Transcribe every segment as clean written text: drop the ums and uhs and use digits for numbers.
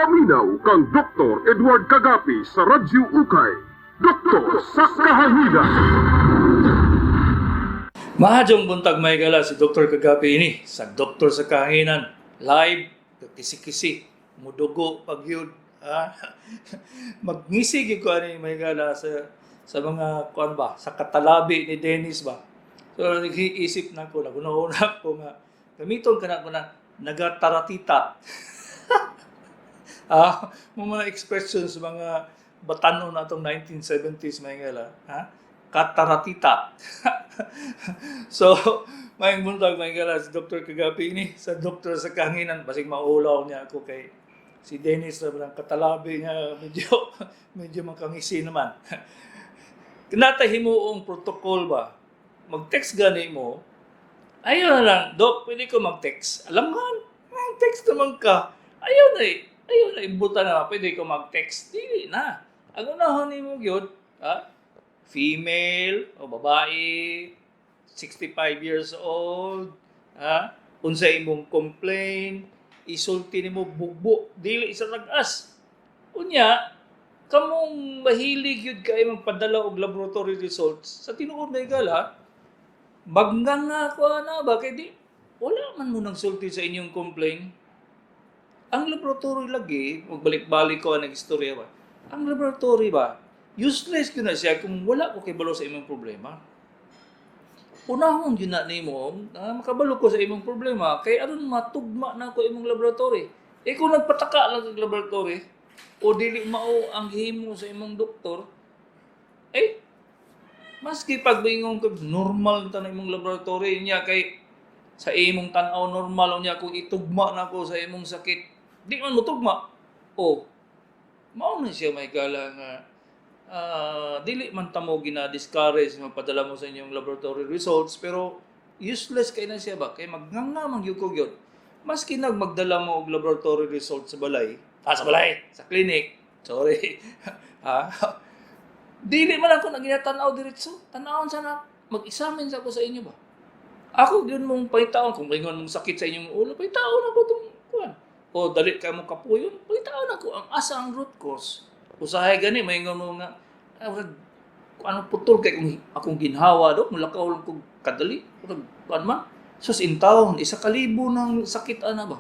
Paminaw kang Dr. Edward Kagapi sa Radyo Ukay. Doktor sa Kahanginan. Maayong buntag, mga higala, si Dr. Kagapi ini sa Doktor sa Kahanginan live, kisi-kisi mudugo pagyud, ha? Magngisi gyud ko ani, mga higala, sa mga kuan ba, sa katalabi ni Dennis ba. So nag-iisip na ko, naguna-una ko nga gamiton kana ko na nagataratita, ah, mga expressions mga batanon na atong 1970s, mga higala, ha, kataratita. So, maayong buntag, mga higala, si Dr. Kagapi ini sa Doktor sa Kahanginan. Basig maulaw niya ako kay si Dennis na parang katalabi niya medyo medyo makangisi naman. Kinata himuong protocol ba? Mag-text gani mo, ayaw na lang, "Dok, pwede ko mag-text?" Alam nga, mag-text naman ka. Ayaw na eh. Ayaw na, ibuta na, "Pwede ko mag-text." Dili na. Ang unahon nimo gyud, ha? Female o babae, 65 years old, ha? Unsa imong complaint, isulti nimo bugbo, dili sa tagas. Unya, kamong mahilig yun kay magpadala og laboratory results, sa tinuod na higala, magnganga ko na ba kay di wala man mo nang sulti sa inyong complaint. Ang laboratory lagi, magbalik-balik ko ang istorya ba. Ang laboratory ba, useless gyud na siya kung wala ko kibalo sa imong problema. Unahon gyud na nimo na makabalo ko sa imong problema kay aron matugma na ko imong laboratory. Eh kung nagpataka lang kag laboratory o dili mao ang himo sa imong doktor, eh maski pag moingon kag normal ta na imong laboratory niya kay sa imong tan-aw normal, unya kung itugma na ko sa imong sakit, di man mo tugma. O mao na siya, mga higala, nga dili man ta mo gina-discourage magpadala mo sa inyong laboratory results, pero useless kay na siya ba kay magnganga man gyud ko gyud maski nagmagdala mo og laboratory results sa balay, ah, sa balay, sa clinic, sorry, ha, dili man ako na ginatanaw diretso. Tanawon sana, mag-examine sa ako sa inyo ba. Ako gyud mong pahitaon kung maingon mong sakit sa inyong ulo, pahitaon ako tong kuan. O dali ka mo kapuyon, pahitaon ako ang asa ang root cause. Usahay gani maingon mo nga ah, murag ano, putol kay kung akong ginhawa do, mulakaw lang kog kadali, murag kuan man. Sus intawon, 1,000 ng sakit ana ba.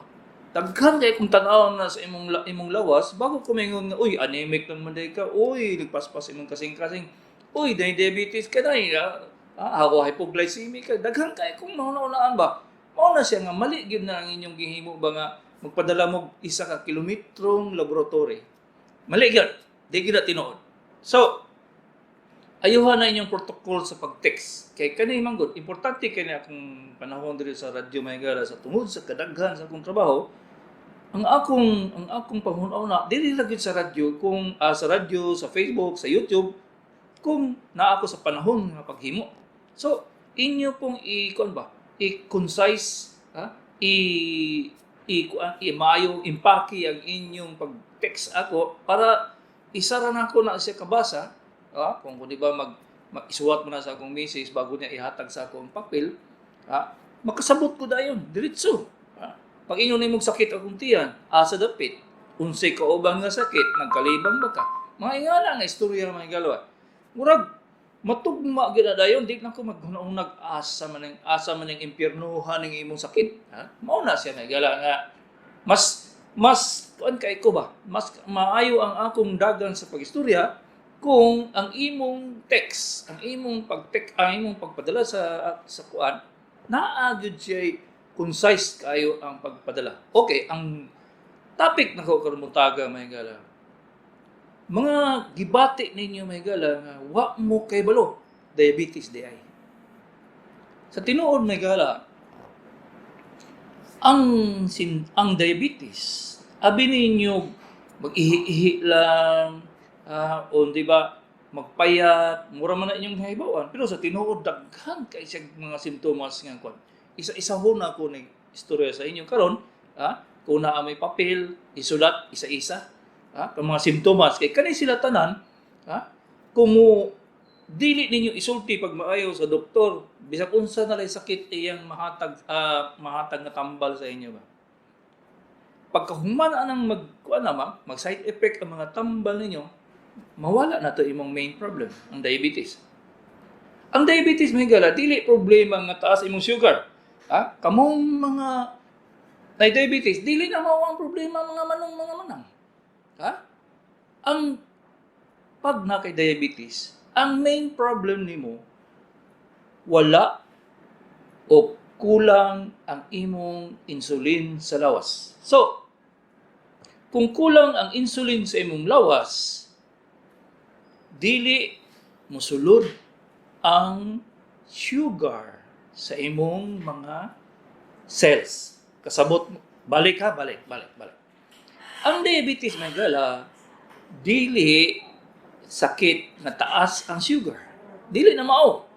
Daghan kay kung tan-awon na sa imong lawas bago ko maingon nga, "Uy, anemic lang man day ka. Uy, nagpaspas imong kasing-kasing. Uy, day diabetes ka na, ah, ako hypoglycemic ka." Daghan kay kung mahuna-hunaan ba. Mao na siya nga mali gyud na ang inyong gihimo ba nga magpadala mo 1 ka kilometrong laboratory. Mali gyud. Di gyud na tinuod. So, ayuhan na inyong protocol sa pag-text. Kay kani man gud, importante kay na akong panahon diri sa Radyo Mahigala sa tungod sa kadaghan sa akong trabaho, ang akong panghuna dili ra gyud sa radyo kung sa radyo, sa Facebook, sa YouTube kung naa ako sa panahon nga paghimo. So, inyo pong i kuan ba? I-concise, ha? I i kuan, i maayo impake ang inyong pag-text ako para isa ra nako na siya kabasa, ha? Kung di ba mag mag-isuwat mo na sa akong misis bago niya ihatag sa akong papel, ha? Makasabot ko dayon, diretso. Ha? Pag inyo nimong sakit akong tiyan, asa dapit, unsay kauban nga sakit, nagkalibang ba ka? Mga ingana nga istorya, mga higalawa. Murag matugma gyud na dayon, di na ko maghunahunag asa man ning impyernuhan ning imong sakit, ha? Mao na siya, mga higala, nga mas mas kuan kay ko ba, mas maayo ang akong dagan sa pagistorya kung ang imong text, ang imong pag-text, ang imong pagpadala sa kuan, naa gyud siya concise kayo ang pagpadala. Okay, ang topic nako karon buntaga, mga higala. Mga gibati ninyo, mga higala, nga wa mo kay balo, diabetes di ay. Sa tinuod, mga higala, ang diabetes abi ninyo mag-ihi-ihi lang, o di ba magpayat, mura man na inyong hibawan, pero sa tinuod daghan kay siya mga simptomas nga kuan. Isa-isa ho na ako ning istorya sa inyo karon, ha, kung naa may papel, isulat isa-isa, ha, ang mga simptomas kay kani sila tanan, ha, kung mo dili ninyo isulti pag maayo sa doktor, bisag unsa na lay sakit iyang mahatag nga tambal sa inyo ba. Pagkahuman anang mag kuan na mag side effect ang mga tambal ninyo, mawala na to imong main problem, ang diabetes. Ang diabetes, mga higala, dili problema nga taas imong sugar. Ha? Kamong mga na diabetes, dili na mao ang problema, mga manong mga manang. Ha? Ang pag na kay diabetes, ang main problem nimo, wala o kulang ang imong insulin sa lawas. So, kung kulang ang insulin sa imong lawas, dili mosulod ang sugar sa imong mga cells. Kasabot mo. Balik ha, balik, balik, balik. Ang diabetes, mga higala, dili sakit nga taas ang sugar. Dili na mao.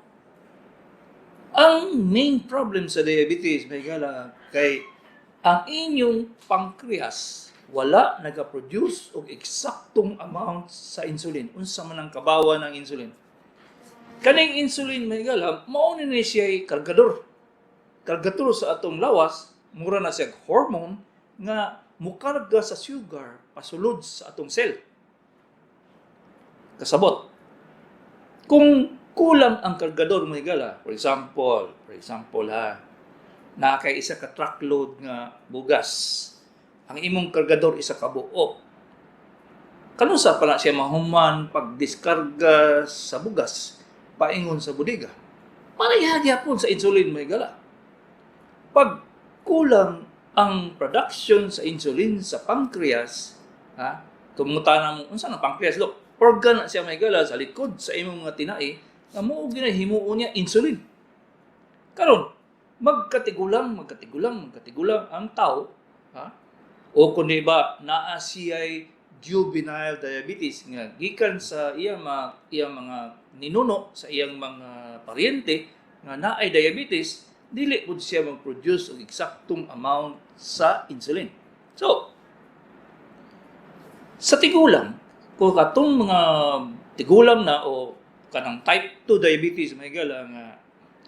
Ang main problem sa diabetes, mga higala, kay ang inyong pancreas wala nagaproduce og eksaktong amount sa insulin. Unsa man ang kabawa ng insulin? Kaning insulin, mga higala, mao ni siya kargador. Kargador sa atong lawas, mura na siya hormone nga mukarga sa sugar pasulod sa atong cell. Kasabot. Kung kulang ang kargador, mga higala, for example ha, naa kay isa ka truckload nga bugas. Ang imong kargador isa ka buok. Kanusa pa na siya mahuman pagdiskarga sa bugas paingon sa bodega? Pareha gyapon sa insulin, mga higala. Pag kulang ang production sa insulin sa pancreas, ha, kumuta mo unsa na pancreas, look, organ na siya, mga higala, sa likod sa imong mga tinai nga mao ginahimuon niya insulin. Karon, magkatigulang, magkatigulang, magkatigulang ang tao, ha? O kundi ba naa siya'y juvenile diabetes nga gikan sa iyang mga ninuno, sa iyang mga paryente nga naay diabetes, dili pud siya mag-produce og eksaktong amount sa insulin. So, sa tigulang, kung katong mga tigulang na o kanang type 2 diabetes, mga higala, nga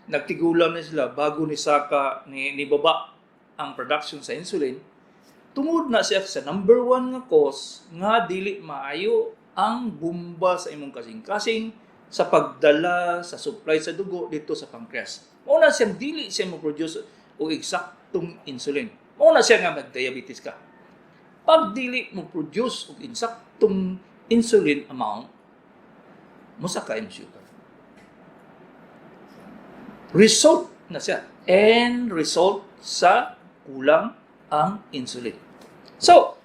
nagtigulang na sila bago ni saka ni baba ang production sa insulin, tungod na siya sa number one nga cause nga dili maayo ang bomba sa imong kasing-kasing sa pagdala sa supply sa dugo dito sa pancreas. Mao na siyang dili siya mo-produce og eksaktong insulin. Mao na siya nga mag-diabetes ka. Pag dili mo produce og eksaktong insulin amount, mosaka imong sugar. Result na siya. End result sa kulang ang insulin. So,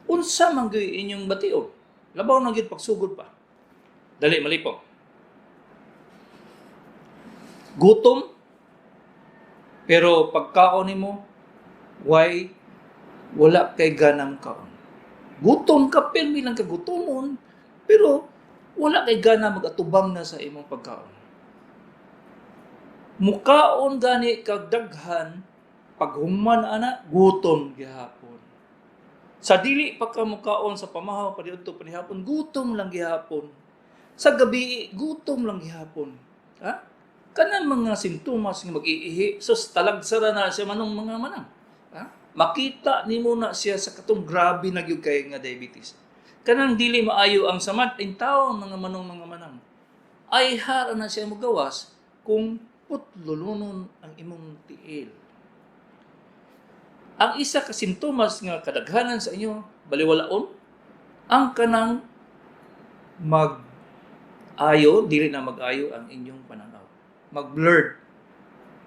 unsa man gyud inyong bation? Labaw na gyud pagsugod pa. Dali malipong. Gutom, pero pagkaon nimo, why wala kay ganang kaon? Gutom ka, pirmi lang ka gutomon, pero wala kay gana mag-atubang na sa imong pagkaon. Mukaon gani kag daghan, paghuman ana, gutom gihapon. Sa dili pa ka mukaon sa pamahaw paniudto panihapon, gutom lang gihapon. Sa gabi, gutom lang gihapon. Ha? Kanang mga sintomas nga mag-iihi, sus, talagsara na siya, manong mga manang. Ha? Makita nimo na siya sa katong grabe na gyud kay nga diabetes. Kanang dili maayo ang samad in tawo, mga manong mga manang. Ay hara na siya mogawas kung putlulunon ang imong tiil. Ang isa ka sintomas nga kadaghanan sa inyo baliwalaon, ang kanang mag-ayo, dili na mag-ayo ang inyong pananaw. Mag-blurred.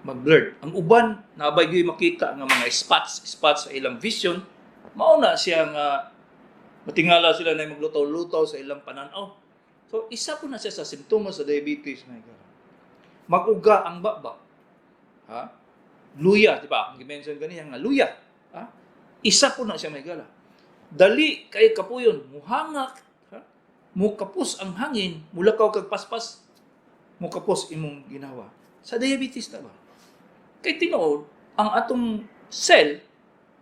Mag-blurred. Ang uban, nabay gyud makita nga mga spots, spots sa ilang vision, mao na siya nga matingala sila na maglutaw-lutaw sa ilang pananaw. So, isa po na siya sa sintomas sa diabetes na mag-uga ang baba. Ha? Luya, di ba? Ang gi-mention ganiya nga luya. Ha? Isa po na siya, mga higala. Dali kay kapuyon, muhangak, ha? Mukapos ang hangin, mulakaw kag paspas, mukapos imong ginawa. Sa diabetes na ba? Kay tinuod, ang atong cell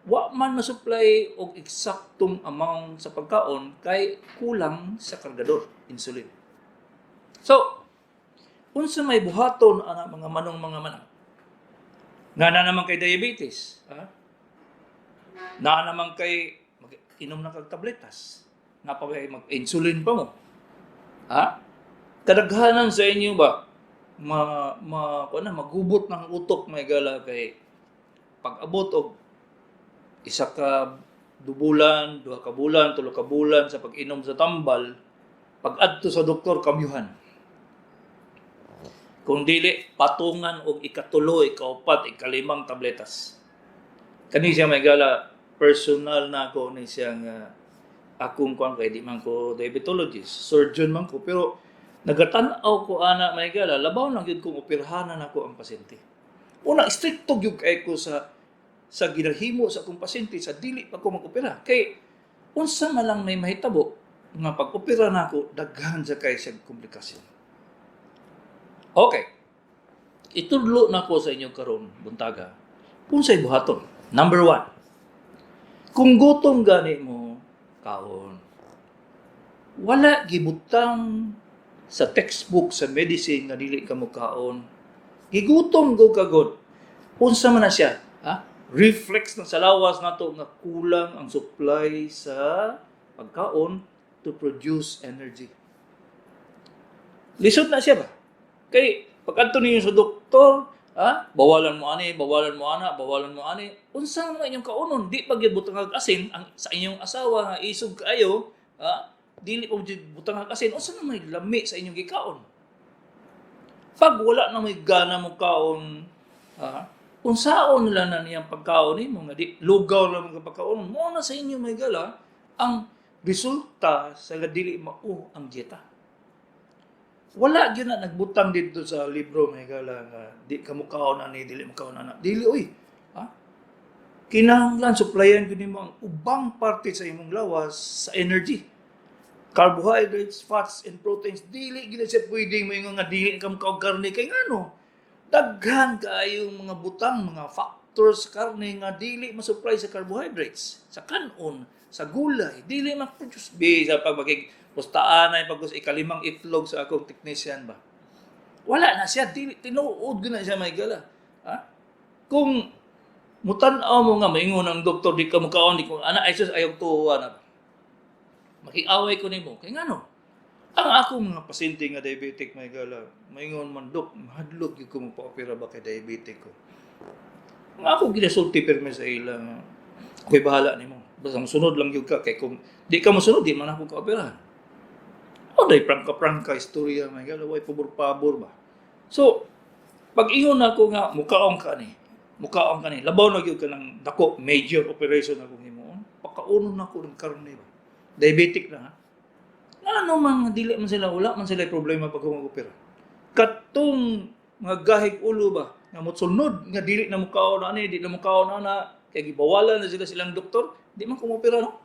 wa man masupply og eksaktong amount sa pagkaon kay kulang sa kargador, insulin. So, unsa may buhaton ana, mga manong mga manang? Nga na naman kay diabetes, ha? Naa naman kay mag inom na kag tabletas. Na pa kay mag-insulin pa mo. Ha? Kadaghanan sa inyo ba ma ma kuan na, magubot ng utok, mga higala, kay pag-abot og isa ka bulan, 2 ka bulan, 3 ka bulan sa pag-inom sa tambal, pag-adto sa doktor, kamyuhan. Kung dili, patungan og ikatulo, ikaupat, ikalimang tabletas. Kani siya, mga higala, personal na ako ni siya nga akong kuan kay di man ko diabetologist, surgeon man ko, pero nagatan-aw ko ana, mga higala, labaw na gyud kung operahanan ako ang pasyente. Una, stricto gyud kay ko sa ginahimo sa akong pasyente sa dili pa ko mag-opera. Kay unsa man lang may mahitabo nga pag-opera nako, daghan sa kay siya komplikasyon. Okay. Itudlo na ko sa inyo karon buntaga. Unsay buhaton? Number 1. Kung gutom gani mo, kaon. Wala gibutang sa textbook sa medicine nga dili ka mokaon. Gigutom go kagod. Unsa man na siya? Ha? Reflex na sa lawas nato nga kulang ang supply sa pagkaon to produce energy. Lisod na siya ba? Kay pag adto ninyo sa doktor, ha? Bawalan mo ani, bawalan mo ana, bawalan mo ani. Unsa man inyong kaunon? Di pa gyud butangag asin ang sa inyong asawa nga isog kaayo, ha? Dili pa gyud butangag asin, unsa na may lami sa inyong gikaon? Pag wala na may gana mo kaon, ha? Unsaon nila na niyang pagkaon nimo nga di lugaw lang mga pagkaon mo na sa inyo, mga higala, ang resulta sa nga dili mao ang dieta. Wala gyud na nagbutang dito sa libro, mga higala, nga di ka mukaon ani, dili mukaon ana. Dili oy. Ha? Kinahanglan supplyan gyud nimo ang ubang parte sa imong lawas sa energy. Carbohydrates, fats, and proteins. Dili gyud na siya pwedeng moingon nga dili ka mukaon karne kay ngano? Daghan kaayong mga butang, mga factors sa karne nga dili masupply sa carbohydrates, sa kanon, sa gulay, dili ma-produce. Bisa pag magig pustaan ay pag ikalimang itlog sa akong technician ba. Wala na siya, dili tinuod gyud na siya, mga higala. Ha? Kung mutan-aw mo nga maingon ang doktor di ka mukaon, di ko ana, ay sus, ayaw tuwa na. Makiaway ko nimo kay ngano? Ang akong mga pasyente nga diabetic, mga higala, maingon man, "Dok, mahadlok gyud ko magpa-opera ba kay diabetic ko." Ang ako ginasulti pirmi sa ila, ako'y bahala nimo. Basta sunod lang gyud ka kay kung di ka mosunod, di man ako ka-operahan. O day prangka-prangka istorya, mga higala, way pabor-pabor ba. So, pag ingon ako nga mukaon ka ni, mukaon ka ni, labaw na gyud ka ng dako major operation akong himuon, pakaunon nako ng karne ba. Diabetic na ha. Ano man dili man sila, wala man sila problema pag mag-opera. Katong mga gahig ulo ba nga mosunod nga dili na mukaon ani, di na mukaon ana kay gibawalan na sila silang doktor, di man ko moopera no.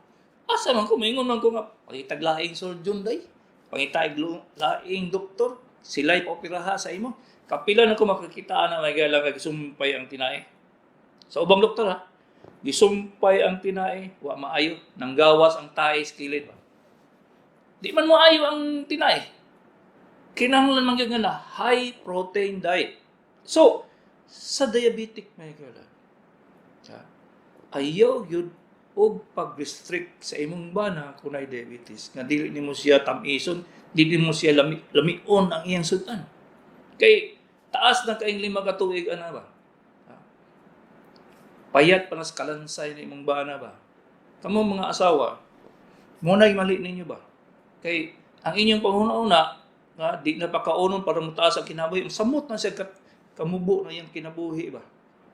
Asa man ko maingon man ko nga pangitag laing surgeon day, pangitag laing doktor, sila'y paoperaha sa imo. Kapila na ko makakita na may gala nga gisumpay ang tinae. Sa ubang doktor ha, gisumpay ang tinae, wa maayo, nanggawas ang tae sa kilid ba. Di man mo ayo ang tinae. Kinahanglan man gyud nga na high protein diet. So, sa diabetic, mga higala, ha, ayaw gyud og pag-restrict sa imong bana kung naay diabetes nga dili nimo siya tamison, dili nimo siya lami, lamion ang iyang sudan. Kay taas na kaayong 5 ka tuig ana ba? Ha? Payat pa nas kalansay na imong bana ba? Kamo mga asawa, mo na'y mali ninyo ba? Kay ang inyong panghuna-una nga di na pakaunon para motaas ang kinabuhi, samot na siya kamubo na iyang kinabuhi ba?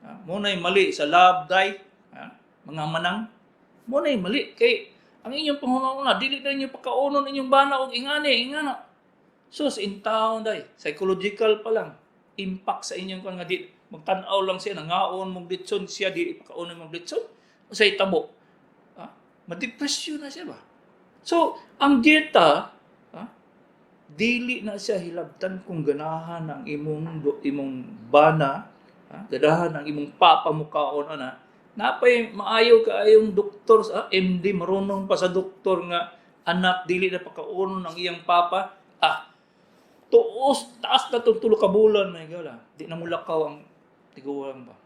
Ha? Mo na'y mali sa love die, ha? Mga manang, mo na'y mali kay ang inyong panghuna-una dili na inyo pakaunon inyong bana og ingani, ingana. Sus, in town day, psychological pa lang impact sa inyong kan nga di magtan-aw lang siya nangaon mong litson siya, di pakaunon mong litson sa itabo. Ha? Madepresyon na siya ba? So, ang dieta, ha, dili na siya hilabtan kung ganahan ang imong imong bana, ha, ganahan ang imong papa mukaon ana. Napay maayo kaayong doktor sa MD, marunong pa sa doktor nga anak dili na pakaunon ang iyang papa. Ah, tuos taas na tong 3 ka bulan, mga higala. Di na mulakaw ang tigulang ba.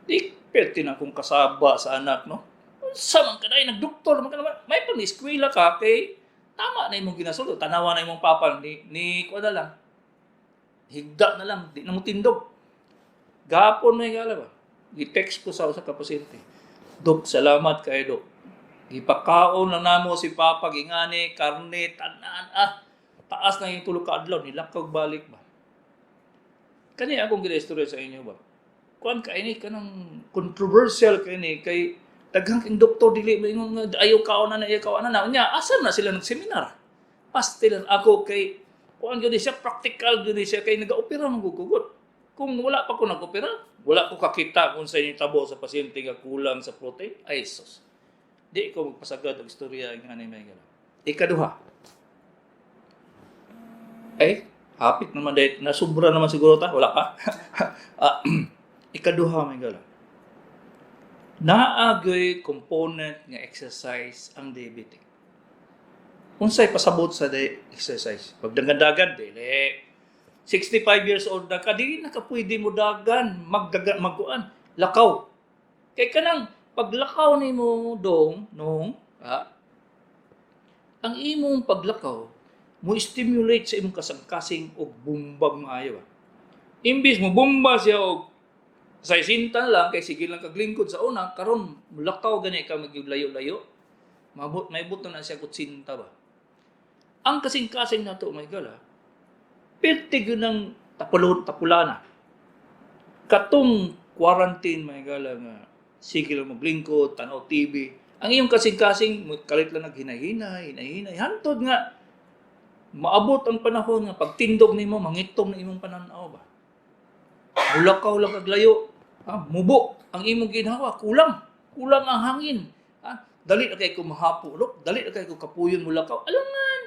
Di Perti na akong kasaba sa anak, no? Unsa man ka day, nagdoktor man ka naman. May pang eskwela ka kay tama na imong ginasulod. Tanawa na imong papa ni kuha na lang. Higda na lang, di na mo tindog. Gapon may gala ba? Gi-text ko sa usa ka pasyente. "Dok, salamat kay Dok. Gipakaon lang namo si Papa gingani, karne, tanan ah. Taas na yung 3 ka adlaw, nilakaw balik ba." Kani akong gina-istorya sa inyo ba? Kuan kay ni, kanang controversial kay ni, kay daghang king doktor dili moingon nga ayaw kaon na, ayaw kaon na. Nya asa na sila nag-seminar? Pastil ako kay kuan gyud siya, practical gyud siya kay nagaopera man gud. Kung wala pa ko nag-opera, wala ko kakita kung sa inyong tabo sa pasyente nga kulang sa protein. Ay sus. Di ko magpasagad og istorya nga ani, may gala. Ikaduha. Ay, hapit naman dahil nasubra naman siguro ta, wala pa. Ah, ikaduha, may gala. Naa gyoy component nga exercise ang diabetic. Unsay pasabot sa exercise? Pagdagan-dagan, dili. 65 years old na ka, dili na ka pwede mo dagan, magdagan, magkuan, lakaw. Kay kanang paglakaw nimo dong, nung, ha? Ang imong paglakaw mo stimulate sa imong kasangkasing og bumbag maayo ba. Imbis mo bumba siya og 60 lang kay sige lang kaglingkod sa una, karon mulakaw gani ka layo-layo. Mabot maibot na siya 80 ba. Ang kasing-kasing nato, may gala. Perti gyud ng tapulon tapula na. Katong quarantine, may gala, nga sige lang maglingkod, tanaw TV. Ang iyong kasing-kasing kalit lang naghinay-hinay, hinay-hinay hantod nga maabot ang panahon nga pagtindog nimo mangitom na imong pananaw ba. Mulakaw lang kag layo, ha, mubo ang imong ginhawa, kulang. Kulang ang hangin. Ha? Dali na kay ko mahapo, look, dali na kay ko kapuyon mulakaw. Alangan.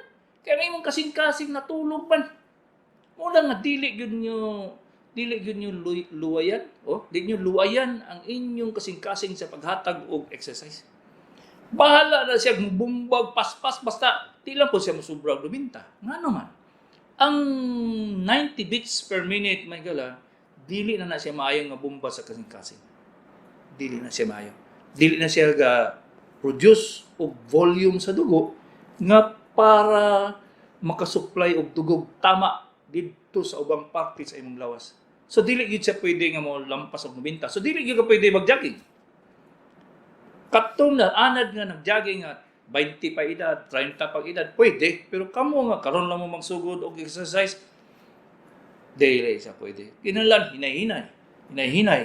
Kaya ang imong kasing-kasing natulog man. Muna nga dili gyud nyo luwayan, oh, dili nyo luwayan ang inyong kasing-kasing sa paghatag og exercise. Bahala na siya bumbag paspas, basta di lang po siya musubra og 90. Ngano man? Ang 90 beats per minute, may gala, dili na na siya maayo nga bomba sa kasing-kasing. Dili na siya maayo. Dili na siya ga produce og volume sa dugo nga para makasupply og dugo tama didto sa ubang parte sa imong lawas. So dili gyud siya pwede nga mo lampas og 90. So dili gyud ka pwede mag-jogging. Katong na anad nga nag-jogging nga 20 pa edad, 30 pa edad, pwede. Pero kamo nga karon lang mo magsugod og exercise, dili siya pwede. Kinahanglan hinay-hinay. Hinay-hinay.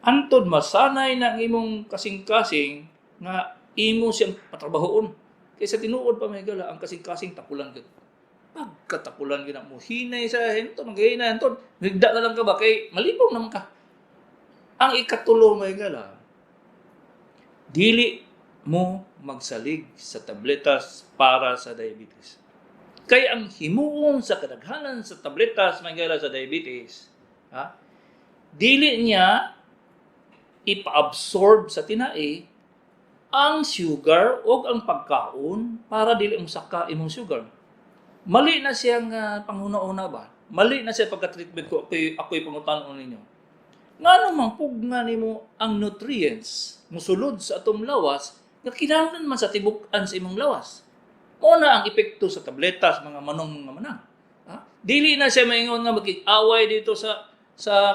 Antod masanay na ang imong kasing-kasing nga imo siyang patrabahoon. Kaysa tinuod pa, may gala, ang kasing-kasing tapulan gyud. Pagkatapulan gyud mo hinay sa hento, maghinay antod, higda na lang ka ba kay malipong naman ka. Ang ikatulo, may gala, dili mo magsalig sa tabletas para sa diabetes. Kay ang himuon sa kadaghanan sa tabletas, may gala, sa diabetes, ha? Dili niya ipa-absorb sa tinai ang sugar o ang pagkaon para dili mo saka imong sugar. Mali na siyang panghuna-una ba? Mali na siya pagka-treatment ko. Ako'y pangutan-on ninyo. Ngano man pugna nimo ang nutrients musulod sa atong lawas nga kinahanglan man sa tibuk-an sa imong lawas? Mao na ang epekto sa tabletas, mga manong, mga manang. Ha? Dili na siya maingon nga makig-away dito sa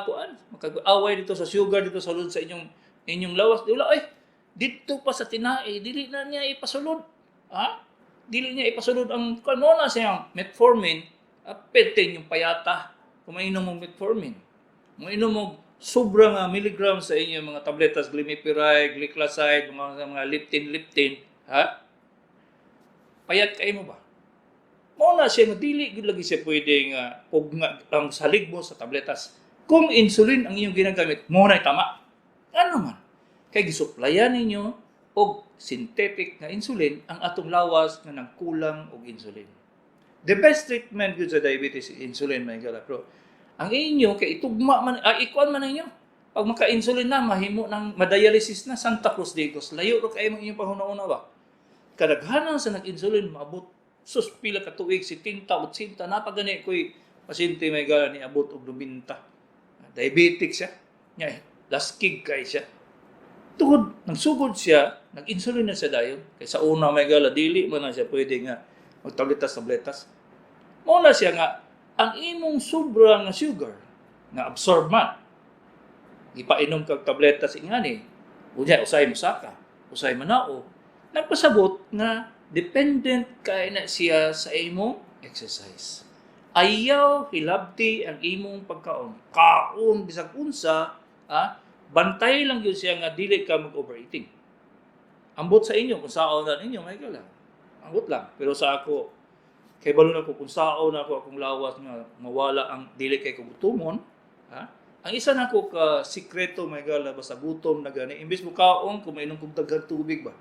kuan, makag-away dito sa sugar dito sa sulod sa inyong lawas. Di wala ay dito pa sa tinai, dili na niya ipasulod. Ha? Dili niya ipasulod ang kuan mo na siyang metformin, apekte yung payata kung mainom mo metformin. Mainom mo sobra nga milligrams sa inyong mga tabletas, glimepiride, gliclazide, mga liptin liptin, ha? Payat kay mo ba? Mao na siya nga dili gyud lagi siya pwede nga pugna ang salig mo sa tabletas. Kung insulin ang inyong ginagamit, mo na tama. Ano man? Kay gisuplayan ninyo og synthetic nga insulin ang atong lawas nga nagkulang og insulin. The best treatment gyud sa diabetes is insulin, mga gala. Pero ang inyo kay itugma man, ah, ikuan man ninyo. Pag maka-insulin na, mahimo ng madialysis na Santa Cruz Digos. Layo ro kay imong inyong panghuna-una ba? Kadaghanan sa nag-insulin maabot sus pila ka tuig, 70, 80 na pagani ko'y pasyente, may gala, ni abot og 90. Diabetic siya. Nya laskig kay siya. Tungod nagsugod siya, nag-insulin na siya dayon. Kay sa una, may gala, dili man na siya pwede nga magtabletas tabletas. Mao na siya nga ang imong sobra nga sugar nga absorb man. Gipainom kag tabletas ingani. Unya usay mosaka, usay manao. Nagpasabot nga dependent kay na siya sa imong exercise. Ayaw hilabti ang imong pagkaon. Kaon bisag unsa, bantay lang gyud siya nga dili ka mag-overeating. Ambot sa inyo kung saon na ninyo, may gala. Ambot lang. Pero sa ako, kay balo na ko kung saon na ako akong lawas nga mawala ang dili kay gutomon, ha? Ang isa na ko ka sikreto, may gala, basta gutom na gani, imbes mo kaon, kung mainom kog daghang tubig ba.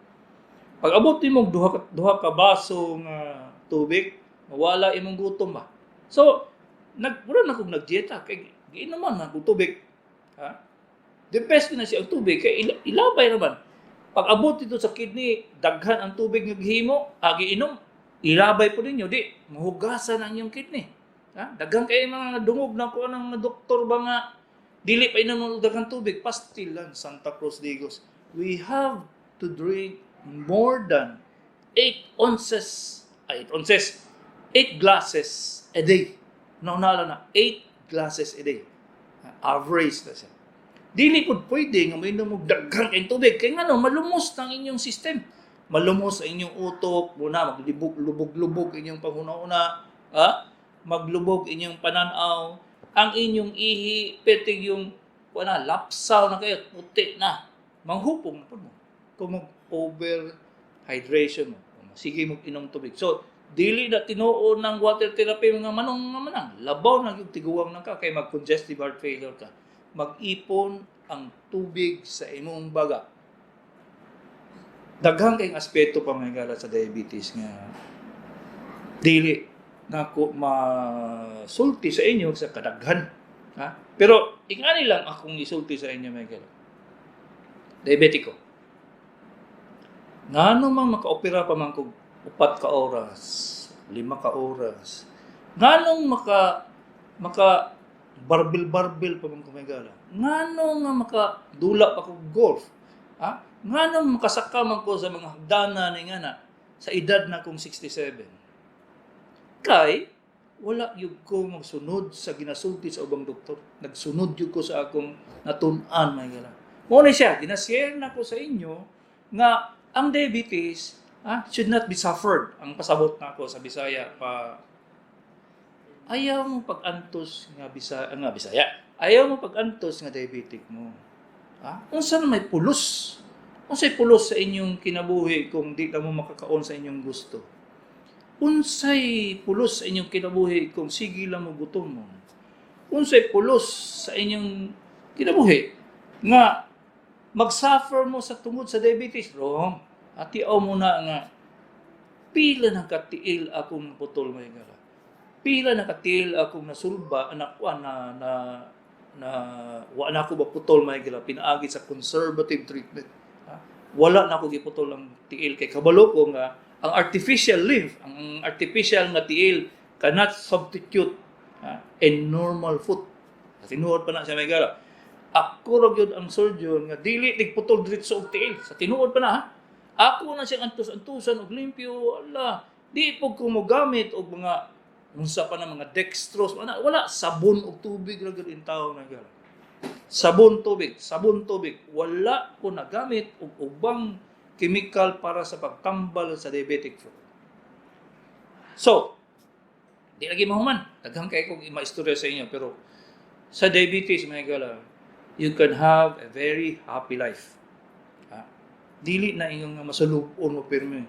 Pag abot nimo duha ka baso nga tubig, mawala imong gutom ba. So, wala na kog nagdieta kay giinuman na kog tubig. Ha? The best na siya ang tubig kay ilabay naman. Pag abot dito sa kidney, daghan ang tubig nga gihimo, giinom, ilabay po ninyo, di mahugasan ang inyong kidney. Ha? Daghan kay mga dungog na ko ang doktor ba nga dili pa inom og daghang tubig, pastilan Santa Cruz Digos. We have to drink more than 8 ounces, ay 8 ounces, 8 glasses a day. Naunala na, 8 glasses a day. Average na siya. Dili pud pwede nga mainom og daghang kayong tubig kay ngano malumos ang inyong system. Malumos ang inyong utok, muna maglibog lubog-lubog inyong panghuna-una, ha? Maglubog inyong pananaw, ang inyong ihi, petig yung wala lapsaw na kayo, puti na. Manghupong na pud mo. Kung mag over hydration mo, sige mo inom tubig. So, dili na tinuod ng water therapy mga manong nga manang. Labaw na yung tiguang na ka kay mag congestive heart failure ka. Mag-ipon ang tubig sa imong baga. Daghang kayong aspeto pa, mga gala, sa diabetes nga dili nako masulti sa inyo sa kadaghan. Ha? Pero ingani lang akong isulti sa inyo, mga gala. Diabetic ko. Ngano man makaopera pa man kog 4 ka oras, 5 ka oras. Nganong maka barbil-barbil pa man ko, mga gala. Ngano nga maka dula pa kog golf. Ha? Nganong makasaka man ko sa mga hagdanan ni nga na sa edad na kong 67. Kay wala gyud ko magsunod sa ginasulti sa ubang doktor. Nagsunod gyud ko sa akong natun-an, mga gala. Mao ni siya, ginashare na ko sa inyo nga ang diabetes should not be suffered. Ang pasabot na ako sa Bisaya pa, ayaw mo pag-antos nga Bisaya. Ayaw mo pag-antos nga diabetic mo. Ha? Unsa na may pulos? Unsay pulos sa inyong kinabuhi kung di na mo makakaon sa inyong gusto? Unsay pulos sa inyong kinabuhi kung sige lang mo gutom mo? Unsay pulos sa inyong kinabuhi nga mag-suffer mo sa tungod sa diabetes? Wrong. Atiaw mo na nga pila na katiil akong putol, may gala. Pila na katiil akong nasulba anak na na na wa na ako maputol, may gala, pinaagi sa conservative treatment. Ha? Wala na ako giputol ang tiil kay kabalo ko nga ang artificial limb, ang artificial nga tiil cannot substitute a normal foot. Tinuod pa na siya, may gala. Ako ra gyud ang surgeon nga dili nagputol diretso og tiil. Sa tinuod pa na, ha. Ako na siyang antos-antusan og limpyo, ala. Di po ko mogamit og mga unsa pa na mga dextrose, wala, wala, sabon og tubig ra gyud intaw na gala. Sabon tubig, sabon tubig. Wala ko nagamit og ubang chemical para sa pagtambal sa diabetic foot. So, di lagi mahuman. Daghang kay kong maistorya sa inyo pero sa diabetes, mga gala, you can have a very happy life. Ha? Dili na inyong nga masulubon mo pirmi.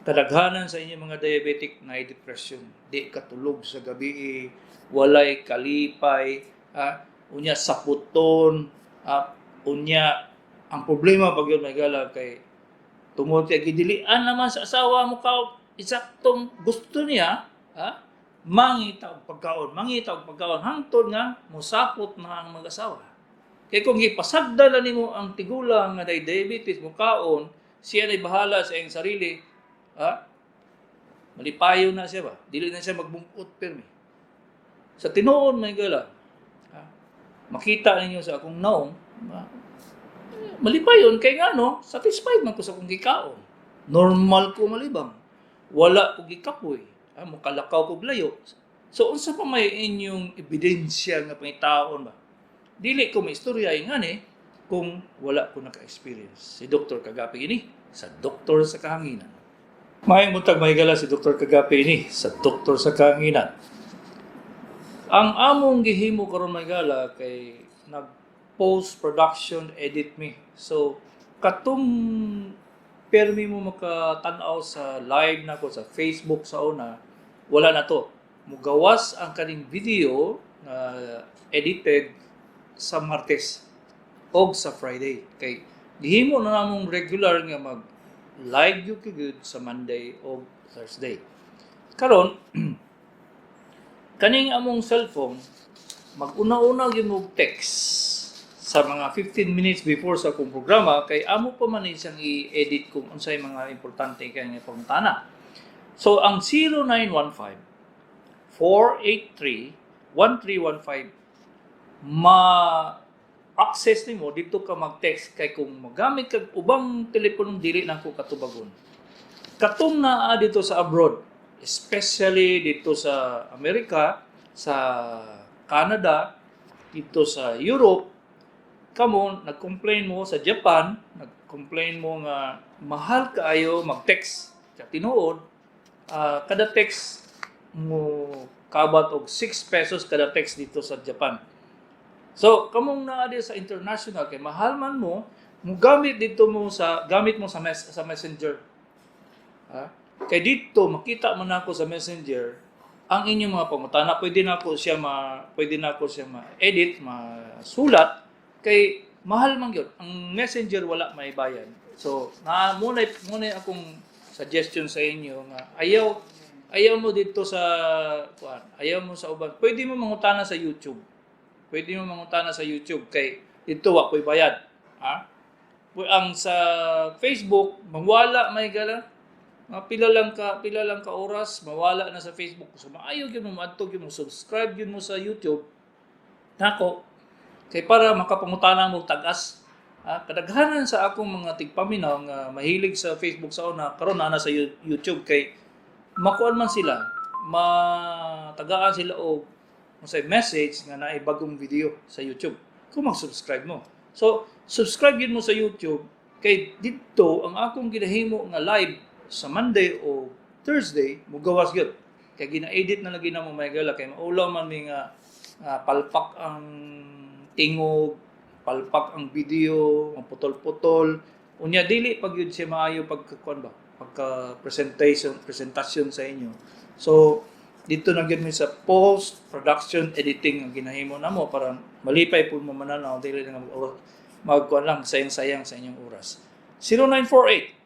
Kadaghanan sa inyong mga diabetic na depression. Di katulog sa gabi, walay kalipay, ha? Unya saputon, ha? Unya ang problema pag yun, may gala, kay tungod kay gidilian naman sa asawa mo ka isaktong gusto niya, ha? Mangita og pagkaon, mangita og pagkaon hangtod nga mosapot na ang mag-asawa. Kay kung gipasagda na nimo ang tigulang nga day diabetes mo kaon, siya na'y bahala sa iyang sarili, ha? Malipayo na siya ba? Dili na siya magbungkot pirmi. Sa tinuod, may gala, ha? Makita ninyo sa akong naong, ha? Malipayon kay ngano, satisfied man ko sa akong gikaon. Normal ko malibang. Wala ko gikapoy. Ah, mokalakaw ko layo. So unsa pa may inyong ebidensya nga pangitaon ba? Dili ko maistorya ingani kung wala ko naka-experience. Si Dr. Kagapi ini sa Doktor sa Kahanginan. Maayong buntag, mga higala, si Dr. Kagapi ini sa Doktor sa Kahanginan. Ang among gihimo karon, mga higala, kay nag post-production edit mi. So katong permi mo makatan-aw sa live nako sa Facebook sa una, wala na to. Mugawas ang kaning video na edited sa Martes og sa Friday. Kay gihimo na namong regular nga mag live gyud gyud sa Monday og Thursday. Karon, kaning among cellphone, mag-una-una gyud mo text sa mga 15 minutes before sa akong programa kay amo pa man ni siyang i-edit kung unsay mga importante kay nga pangutana. So ang 0915 483 1315, ma-access nimo dito ka mag-text kay kung magamit kag ubang teleponong dili nako katubagon. Katong naa dito sa abroad, especially dito sa Amerika, sa Canada, dito sa Europe, kamo nag-complain mo sa Japan, nag-complain mo nga mahal kaayo mag-text. Sa tinuod, kada text mo kabat og 6 pesos kada text dito sa Japan. So, kamong naa di sa international kay mahal man mo, mo gamit dito mo sa gamit mo sa Messenger. Ha? Kay dito makita mo na ako sa Messenger ang inyong mga pangutana. Pwede na ako siya ma-edit, masulat kay mahal man gyud. Ang Messenger wala may bayad. So, na muna akong suggestion sa inyo nga ayaw ayaw mo dito sa kuan, ayaw mo sa uban. Pwede mo mangutana sa YouTube. Pwede mo mangutana sa YouTube kay dito wa ko'y bayad. Ha? Ang sa Facebook, mawala, may gala. Mga pila lang ka oras mawala na sa Facebook. So maayo gyud mo moadto gyud mo, subscribe gyud mo sa YouTube nako kay para makapangutana mo tag-as. Ah, kadaghanan sa akong mga tigpaminaw nga mahilig sa Facebook sa una, karon naa na sa YouTube kay makuan man sila, matagaan sila og unsay message nga naay bagong video sa YouTube kung mag-subscribe mo. So, subscribe gyud mo sa YouTube kay didto ang akong ginahimo nga live sa Monday o Thursday mugawas gyud. Kay gina-edit na lagi namo, may gala, kay maulaw man mi nga palpak ang tingog, palpak ang video, ang putol-putol. Unya dili pag yun siya maayo pagka kuan ba, pagka presentation presentasyon sa inyo. So dito na gyud mi sa post production editing ang ginahimo namo para malipay pud mo mananaw, dili na magkuan lang, sayang-sayang sa inyong oras. 0948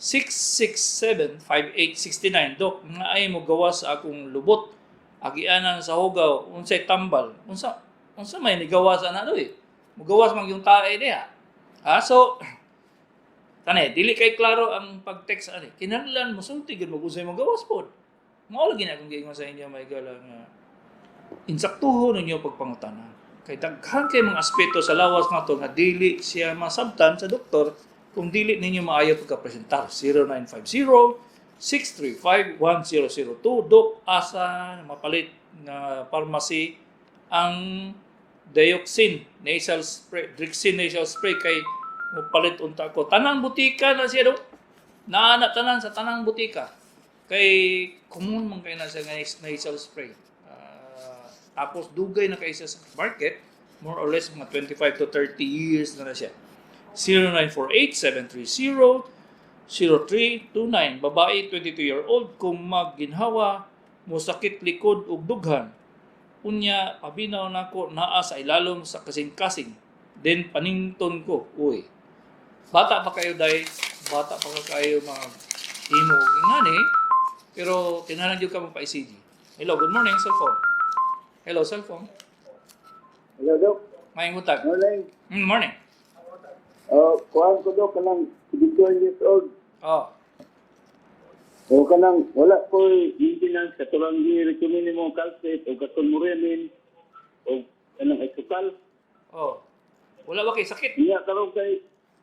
667-5869. Dok, nga ay mo gawas sa akong lubot. Agianan sa hugaw, unsay tambal. Unsa may nigawas ana doy? Mugawas man yung tae diha. Ha? So, tane, dili kay klaro ang pag-text ani. Kinahanglan mosulti gyud mo kung unsay mogawas pod. Mao lagi na akong giingon sa inyo, may gala, nga insaktuho ninyo pagpangutana. Kay daghan kay mga aspeto sa lawas nato nga dili siya masabtan sa doktor kung dili ninyo maayo pagka-presentar. 0950 635-1002. Dok, asa mapalit nga pharmacy ang dioxin nasal spray, Drixine nasal spray, kay mopalit unta ko? Tanang butika na siya, dok. Naa na tanan sa tanang butika. Kay common man kay na siya nga nasal spray. Ah, tapos dugay na kay siya sa market, more or less mga 25 to 30 years na na siya. 0948-730-0329. Babae, 22-year-old, kung magginhawa, musakit likod ug dughan. Unya, pabinaw nako naa sa ilalom sa kasing-kasing. Then panington ko, uy. Bata pa kayo day, bata pa ka kayo mga himo og ingani, pero kinahanglan gyud ka magpa-ECG. Hello, good morning, cellphone. Hello, cellphone. Hello, Dok. Maayong buntag. Morning. Morning. Kuhan ko, Dok, kanang 54 years old. Oh. O kanang wala ko maintenance katurang gi-recommend nimo Calcit o katong Morenin o kanang Exocal. Oh. Wala ba kay sakit? Niya karon kay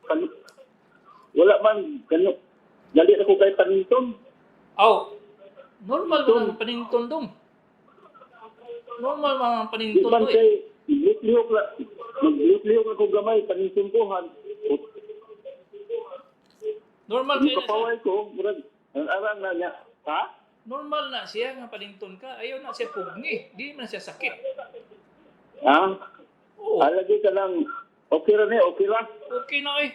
Pan, wala man kano dali ako kay paninton. Aw, normal man ang panington dong. Normal man ang Di panington man doy. kay maglihok la maglihok ako gamay paninton ko han. Normal kay na siya. Kapaway ko murag ang arang na niya. Ha? Normal na siya nga panington ka. Ayaw na siya pugni. Di man siya sakit. Ha? Oo. Alagi ka lang. Okay ra ni, okay ra. Okay na eh.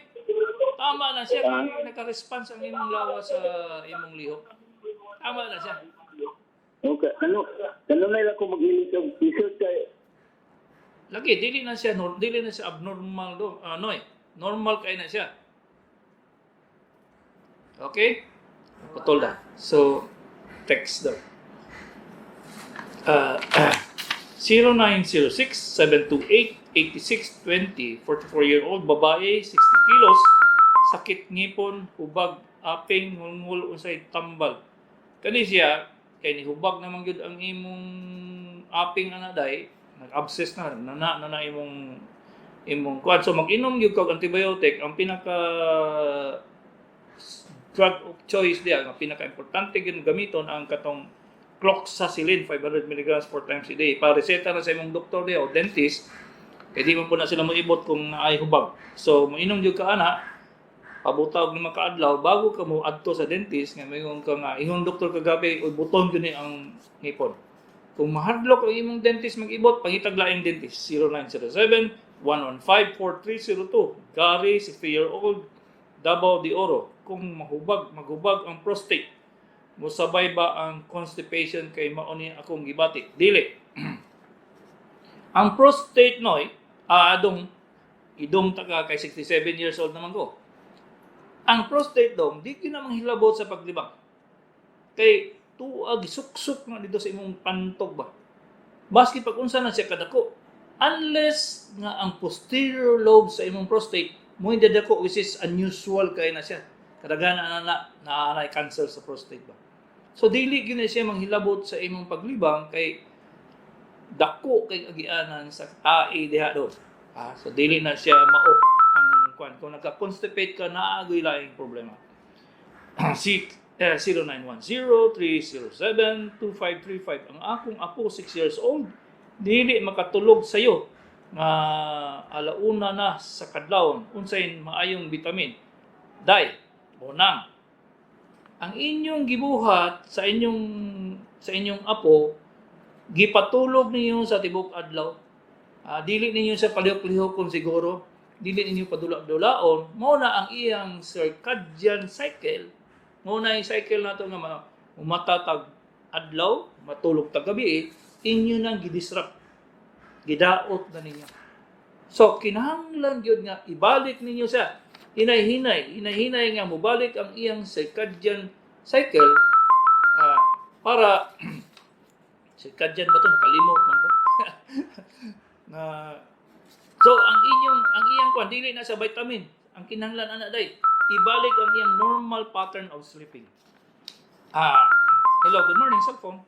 Tama na siya. Ah. Kay naka-response ang imong lawas sa imong lihok. Tama na siya. Okay. Ano ano na lang ko mag-ilis og t-shirt kay Lagi dili na siya dili na siya abnormal do. Ano eh. Normal kay na siya. Okay? Putol na. So text daw. 0906-728-8620, 44-year-old babae, 60 kilos, sakit ngipon, hubag, aping, ngulngul, unsay tambal. Kani siya, kay nihubag naman gyud ang imong aping ana day, nag-abscess na, nana na na imong imong kuan. So mag-inom gyud kag antibiotic, ang pinaka drug of choice diya, ang pinaka-importante gyud gamiton ang katong cloxacillin 500 mg 4 times a day. Pa-reseta na sa imong doktor diya o dentist, kay di man po na sila moibot kung naay hubag. So moinom gyud ka ana, pabutaw og lima ka adlaw bago ka mo adto sa dentist nga moingon ka nga ingon doktor kagabi oy buton gyud ni ang ngipon. Kung mahadlok ang imong dentist mag-ibot, pangitag laing dentist 0907 115 4302. Gary, 60-year-old, Davao de Oro. Kung mahubag, maghubag ang prostate, musabay ba ang constipation kay mao ni akong gibati? Dili. Ang prostate noy, adong idong taka kay 67 years old naman ko. Ang prostate dong, di gyud na manghilabot sa paglibang. Kay tuag suksok na dito sa imong pantog ba. Baski pag unsa na siya kadako, unless nga ang posterior lobe sa imong prostate mo hindi dako, which is unusual kay na siya. Kadaghan na na naanay cancer sa prostate ba. So dili gyud na siya manghilabot sa imong paglibang kay dako kay agianan sa tae diha do. Ah, so dili na siya mao ang kwan. Kung nagka-constipate ka, naagoy laing problema. Si 0910-307-2535. Ang akong apo, 6 years old, dili makatulog sayo nga alauna na sa kadlawon. Unsay maayong vitamin? Day, bonang. Ang inyong gibuhat sa inyong apo, gipatulog ninyo sa tibok adlaw. Ah, dili ninyo sa palihok-lihok kung siguro, dili ninyo padula-dulaon, mao na ang iyang circadian cycle. Mao na yung cycle nato nga umata tag adlaw, matulog tag gabi, inyo nang gidisrupt. Gidaot na ninyo. So kinahanglan gyud nga ibalik ninyo siya. Hinay-hinay, hinay-hinay nga mobalik ang iyang circadian cycle para circadian ba to, nakalimot man ko. Na so ang inyong ang iyang kwan dili na sa vitamin. Ang kinahanglan ana day, ibalik ang iyang normal pattern of sleeping. Ah, hello, good morning, cellphone.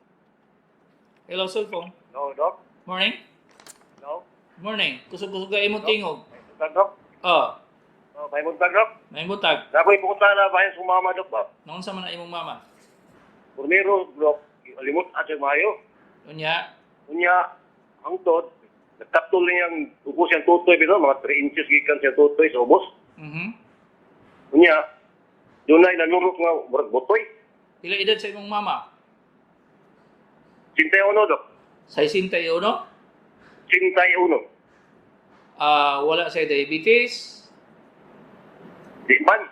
Hello, cellphone. No, Doc. Morning. No. Morning. Kusog-kusog ka imong tingog. May buntag, Doc. Ah, Oh, may buntag, Doc. may butag. Nakoy pumunta na bayan sa mama, Doc ba? Naunsa man na imong mama? Primero, Doc, limot at siya mayo. Unya, Unya, ang tod, nagkaptol niyang ubos siyang tutoy, bito, mga 3 inches gikan siyang tutoy sa ubos. Unya, doon na inanurok nga, murag butoy. Pila edad sa imong mama? 81, Doc. 61? 81. Ah, wala siya diabetes. Di man.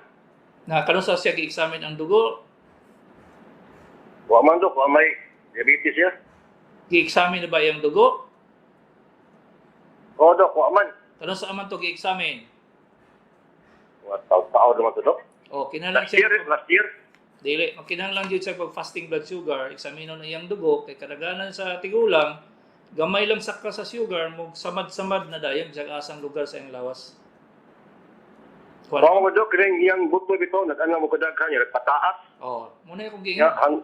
Na kanusa siya gi-examine ang dugo? Wa man, Doc, wa may diabetes siya. Gi-examine na ba iyang dugo? Oo, Doc, wa man. Kanusa man to gi-examine? Wa tao-tao naman to, Doc. O kinahanglan Last siya year, last year. Dili, kinahanglan gyud siya pag fasting blood sugar, eksaminon ang iyang dugo kay kadaghanan sa tigulang gamay lang saka sa sugar mo samad-samad na dayon sa asang lugar sa iyang lawas. Wala. Wa mo, Doc, kini iyang butoy bito, nag-ano mo kadaghan niya, nagpataas. Oh, muna akong Ya, giingon. ang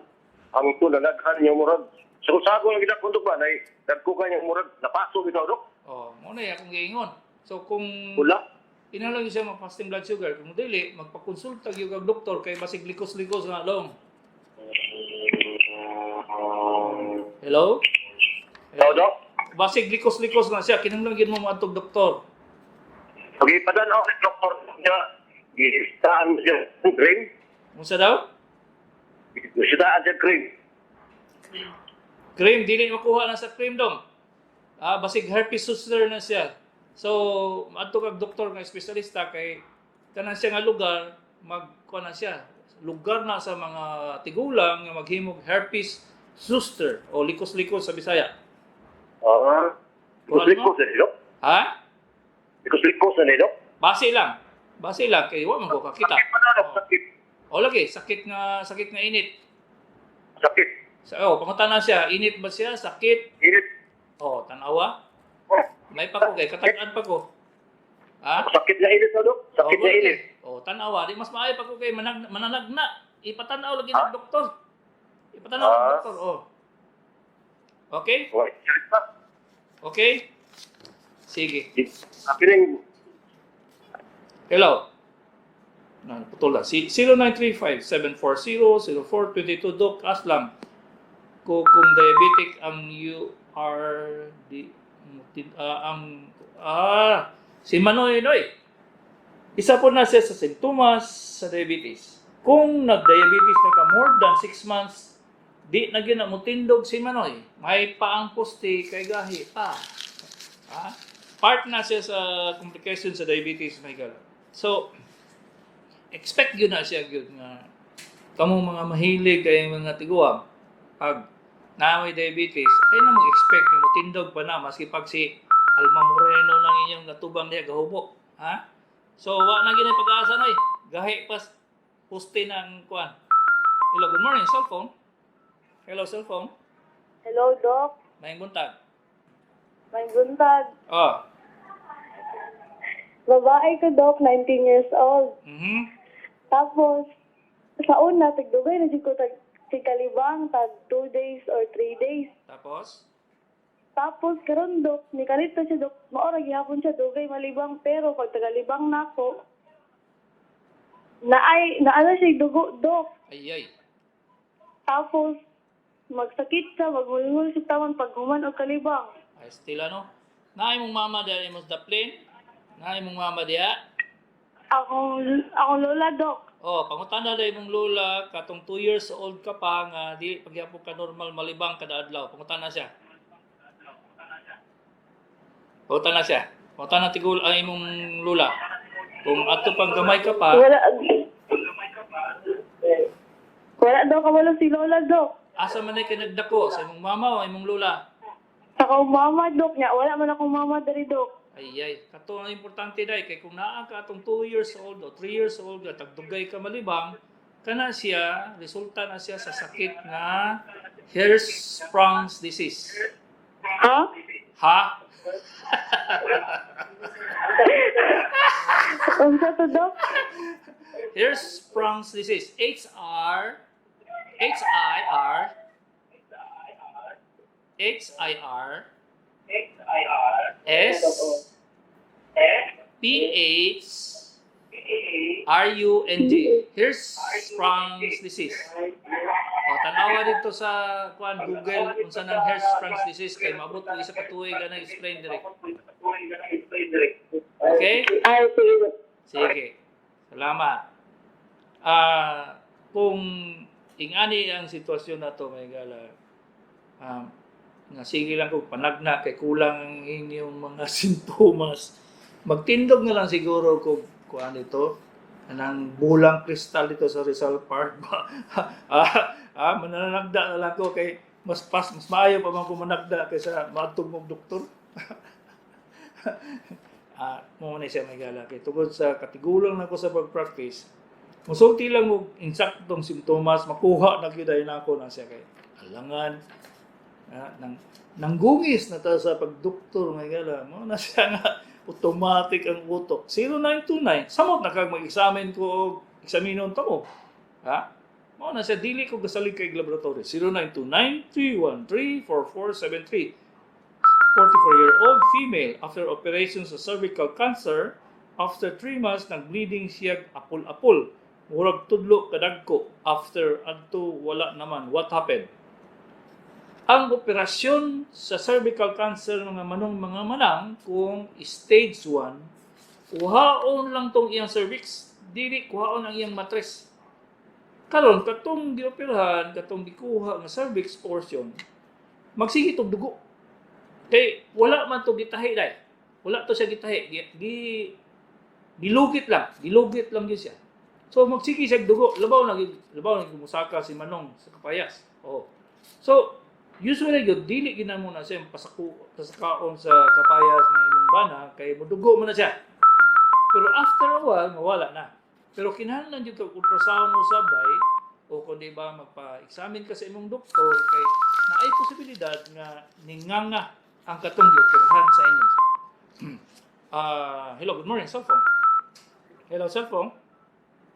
ang to na daghan niya murag. Sa sago lang gid dok ba nay dagko ka niya murag napaso bitaw, dok. Oh, muna akong giingon. So kung Pula. Kinahanglan gyud siya mag-fasting blood sugar. Kung dili, magpakonsulta gyud kag doktor kay basig likos-likos na long. Hello? Hello, Dok? Basig likos-likos na siya, kinahanglan gyud mo moadtog doktor. Okay, padan ako ni doktor niya. Gistaan siya ng cream. Unsa daw? Gistaan siya cream. Cream, dili makuha na sa cream dong. Ah, basig herpes zoster na siya. So, maadto kag doktor nga espesyalista kay kanan siya nga lugar magkuha na siya. Lugar na sa mga tigulang nga maghimog herpes zoster o likos-likos sa Bisaya. Ah. Likos-likos na nilo. Ha? Likos-likos na nilo. Base lang. Base lang kay wa man ko kakita. Sakit pa na, Dok. Sakit. O lagi, sakit nga init. Sakit. Sa oh, pangutana siya, init ba siya? Sakit? Init. Oh, tanawa. Oh. May pa ko kay katagaan pa ko. Ha? Sakit na init na, Dok. Sakit Oh, na init. Oh, tanawa. Di mas maayo pa ko kay mananagna. Ipatanaw lagi ng doktor. Ipatanaw ng doktor. Oh. Okay? Okay. Sakit pa. Okay? Sige. Piling, Hello. Na, putol na. Si 0935-740-0422. Doc Aslam. Kung diabetic ang URD ang si Manoy Noy. Isa po na siya sa sintomas sa diabetes. Kung nag-diabetes na ka more than 6 months, di na gyud na motindog si Manoy. May paang poste kay gahi pa. Ha? Part na siya sa complication sa diabetes, Michael. So, expect yun na siya gyud nga kamong mga mahilig kay mga tiguang pag na may diabetes ay na mo expect nga motindog pa na maski pag si Alma Moreno nang inyong natubang diha gahubo, ha? So wa na gyud pag-asa noy, gahi pas poste ng kuan. Hello, good morning, cellphone. Hello, cellphone. Hello, Doc. Maayong buntag. May buntag. Oh. Babae ko, Doc, 19 years old. Tapos, sa una, tagdugay na jud ko tag tigkalibang, tag 2 days or 3 days. Tapos? Tapos, karon Doc, nikalit na siya, Doc. Maora, gihapon siya, dugay malibang. Pero, pag tagalibang nako, naay, naano siya dugo, Doc. Ay ay. Tapos, magsakit siya, magmulmul siya taman pag human og kalibang. Ay still ano, naay mong mama diha imong daplin, naay mong mama diha? Akong lola, Doc. Oh, pangutana dai imong lola katong 2 years old ka pa nga di pagyapon ka normal malibang kada adlaw. Pangutana siya. Pangutana siya. Pangutana tigul ang imong lola. Kung ato pang gamay ka pa, Wala, wala daw kabalo si lola, Doc. Asa man ay kay nagdako, sa imong mama o imong lola? Sa akong mama, Dok, niya. Wala man akong mama diri, Dok. Ay ay, kato ang importante dai kay kung naa ka atong 2 years old o 3 years old ka tagdugay ka malibang, kana siya resulta na siya sa sakit nga Hirschsprung's disease. Ha? Ha? Unsa to, Dok? Hirschsprung's disease. H R H I R H I R S P H R U N G. Hirschsprung's disease. O, tanawa dito sa kuan Google kung saan ang Hirschsprung's disease kay maabot og isa ka tuig na explain direct. Okay? Ay, sige, Dok. Sige. Salamat. Kung ingani ang sitwasyon na to, may gala, nga sige lang kung panagna kay kulang ang inyong mga sintomas, magtindog na lang siguro kung kuan ito, anang bulang kristal dito sa Rizal Park ba? Mananagda na lang ko kay mas maayo pa man kung managda kaysa maadtog mong doktor. Mo na siya may gala kay tungod sa katigulang nako sa pag-practice, musulti lang mo insaktong simptomas, makuha na gyud ay nako na siya kay alangan nang nanggungis na ta sa pagdoktor, may gala, mo na siya nga automatic ang utok. 0929, samot na kag mag-examine ko og eksaminon ta mo, ha? Mo na siya dili ko gasalig kay laboratory. 0929 313 4473. 44-year-old female after operation sa cervical cancer. After 3 months, nag-bleeding siya apol-apol. Murag tudlo kadagko. After adto, wala naman. What happened? Ang operasyon sa cervical cancer, mga manong, mga manang, kung stage 1, kuhaon lang tong iyang cervix, dili kuhaon ang iyang matres. Karon, katong gioperahan, katong gikuha nga cervix portion, magsige tog dugo. Kay wala man to gitahi dai. Wala to siya gitahi. Gi gilugit lang, gilugit lang gyud siya. So magsige siya dugo, labaw na musaka si Manong sa kapayas. Oh. So usually gyud dili gina mo na siya pasakaon sa kapayas ng imong bana kay modugo man na siya. Pero after a while, mawala na. Pero kinahanglan jud kag ultrasound mo sabay o kung di ba magpa-examine ka sa imong doktor kay naay posibilidad nga ninganga ang katong gioperahan sa inyo. Ah, hello, good morning, cellphone. Hello, cellphone.